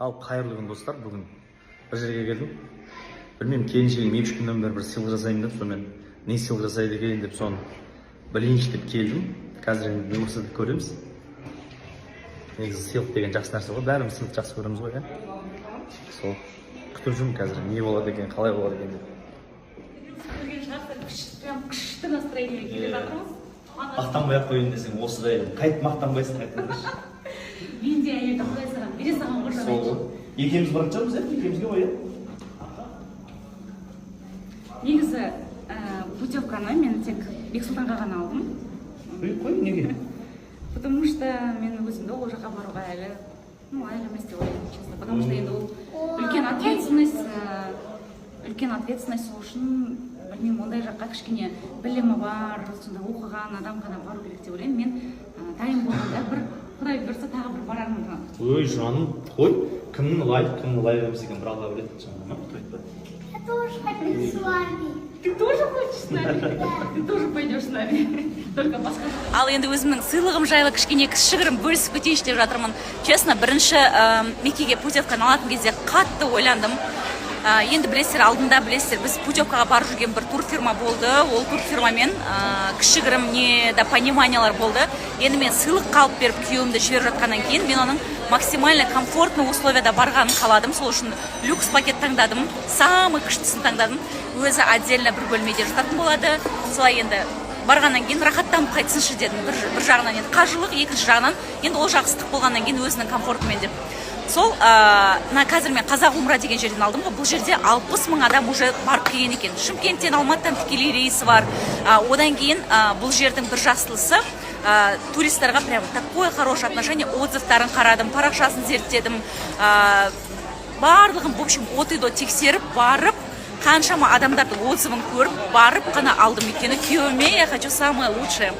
Ал, қайырлы күн, достар! Бүгін бір жерге келдім. Білмеймін, келіншегім 2-3 күннен бері бір сыйлық жасаймын деп, сонымен не сыйлық жасайды екен деп, соны білейінші деп келдім. Қазір енді не болса да көреміз. Негізі сыйлық деген жақсы нәрсе ғой, бәріміз сыйлық жақсы көреміз ғой, иә. Сол күтіп жүрмін қазір, не болады екен, қалай болады екен деп. Көрген шығарсыздар, прям күшті настроение келе жатырмыз. Мақтанбай ақ қояйын десең, осы жайлы қайтып мақтанбайсың, айтыңдаршы. Мен де әйелді құдай саған бере салған ғой. Сол ғой, екеуміз баратын шығармыз, иә, екеумізге ғой, иә. Негізі путевканы мен тек Бексұлтанға ғана алдым. Қой, қой, неге? Потому что мен өзімді ол жаққа баруға әлі, ну, лайық емес деп ойлаймын, честно, потому что енді ол үлкен ответственность, үлкен ответственность. Сол үшін, білмеймін, ондай жаққа кішкене білімі бар, сондай оқыған адам ғана бару керек деп ойлаймын. Мен дайын болғанда, бір құдай бұйырса, тағы бір барармын. Ой, жаным, қой, кімнің лайық, кімнің лайық емес екенін бір Алла біледі, жаным, айтпа. Я тоже хочу с вами. Ты тоже хочешь с нами? Ты тоже пойдешь с нами. Только басқа. Ал енді өзімнің сыйлығым жайлы кішкене кішігірім бөлісіп кетейінші деп жатырмын. Честно, бірінші Меккеге путевканы алатын кезде қатты ойландым. Енді білесіздер, алдында білесіздер, біз путевкаға барып жүрген бір турфирма болды. Ол турфирмамен кішігірім недопониманиялар болды. Енді мен сыйлыққа алып беріп, күйеуімді жіберіп жатқаннан кейін, мен оның максимально комфортный условияда барғанын қаладым. Сол үшін люкс пакет таңдадым, самый күштісін таңдадым. Өзі отдельно бір бөлмеде жататын болады. Солай енді барғаннан кейін рахаттанып қайтсыншы дедім. Бір жағынан енді қажылық, екінші жағынан енді ол жақ ыстық болғаннан кейін өзінің комфортымен деп. Сол мына қазір мен Қазақ Умра деген жерден алдым ғой. Бұл жерде 60 000 адам уже барып келген екен. Шымкенттен, Алматыдан тікелей рейсі бар. Одан кейін бұл жердің бір жақсылысы, туристарға прям такое хорошее отношение. Отзывтарын қарадым, парақшасын зерттедім, барлығын, в общем, от и до тексеріп барып, қаншама адамдардың отзывын көріп барып қана алдым, өйткені күйеуіме я хочу самое лучшее.